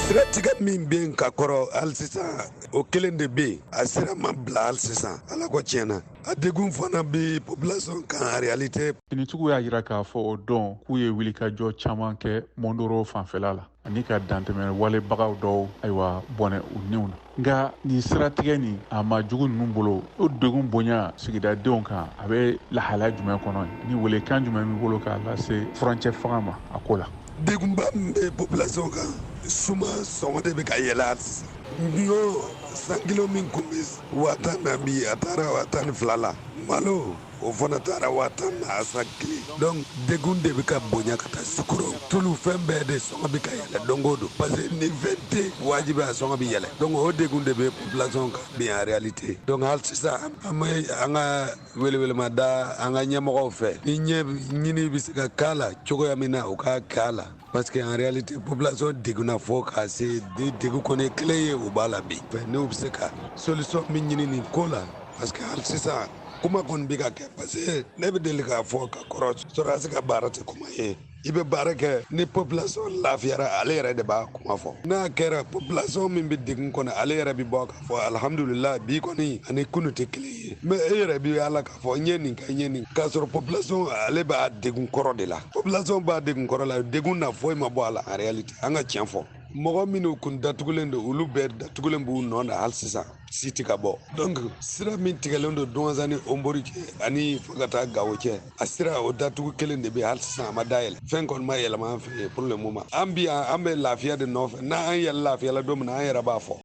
Siratigɛ min bɛ yen ka kɔrɔ, hali sisan o kelen de bɛ yen. A sira ma bila hali sisan. Ala ko tiɲɛ na, a degun fana bɛ population kan en réalité. Finitigiw y'a jira k'a fɔ o don k'u ye wulikajɔ caman kɛ Mondoro fanfɛla la ani ka dantɛmɛ walebagaw dɔw, ayiwa, bɔnɛ u niw na. Nka nin siratigɛ nin, a ma jugu ninnu bolo, o degun bonya sigidadenw kan, a bɛ lahalaya jumɛn kɔnɔ? Ni welekan jumɛn b'i bolo k'a lase furancɛ fanga ma a ko la? Degunba min bɛ population kan, suma sɔngɔ de bɛ ka yɛlɛ hali sisan. Ɲɔ 100 kilo min kun bɛ 10 000 na, bi a taara 12 000 la. Malo, o fana taara 10 000 na a sac kelen. Donc degun de bɛ ka bonya ka taa. Sukaro, tulu, fɛn bɛɛ de sɔngɔ bɛ ka yɛlɛ don o don, parce que ni fɛn tɛ, wajibi a sɔngɔ bɛ yɛlɛ. Donc o degun de bɛ population kan bi en réalité. Donc hali sisan an bɛ an ka welewelema da an ka ɲɛmɔgɔw fɛ, ni ɲɛ ɲini bɛ se ka k'a la cogoya min na, u k'a k'a la, parce que en réalité population degunna fo k'a se degun kɔni ye kelen ye, u b'a la bi. N'u bɛ se ka solution min ɲini nin ko la, parce que hali sisan kuma kɔni bɛ ka kɛ, parce que ne bɛ deli k'a fɔ ka kɔrɔ, sɔrɔdasi ka baara tɛ kuma ye. I bɛ baara kɛ ni population lafiyara, ale yɛrɛ de b'a kuma fɔ. N'a kɛra population min bɛ degun kɔnɔ, ale yɛrɛ bɛ bɔ k'a fɔ alhamdulillah, bi kɔni ani kunu tɛ kelen ye. Mais e yɛrɛ bɛ ala k'a fɔ n ye nin kɛ, n ye nin, k'a sɔrɔ population ale b'a degun kɔrɔ de la. Population b'a degun kɔrɔ la, degun na foyi ma bɔ a la en réalité. An ka tiɲɛ fɔ, mɔgɔ minnu kun datugulen don, olu bɛɛ datugulen b'u nɔ na hali sisan, si tɛ ka bɔ. Donc sira min tigɛlen don Duwanza ni Honbori cɛ ani fo ka taa Gawo cɛ, a sira o datugu kelen de bɛ hali sisan, a ma dayɛlɛ. Fɛn kɔni ma yɛlɛma an fɛ yen pour le moment. An bi yan, an bɛ lafiya de nɔfɛ. N'an yɛlɛ lafiya la don min na, an yɛrɛ b'a fɔ.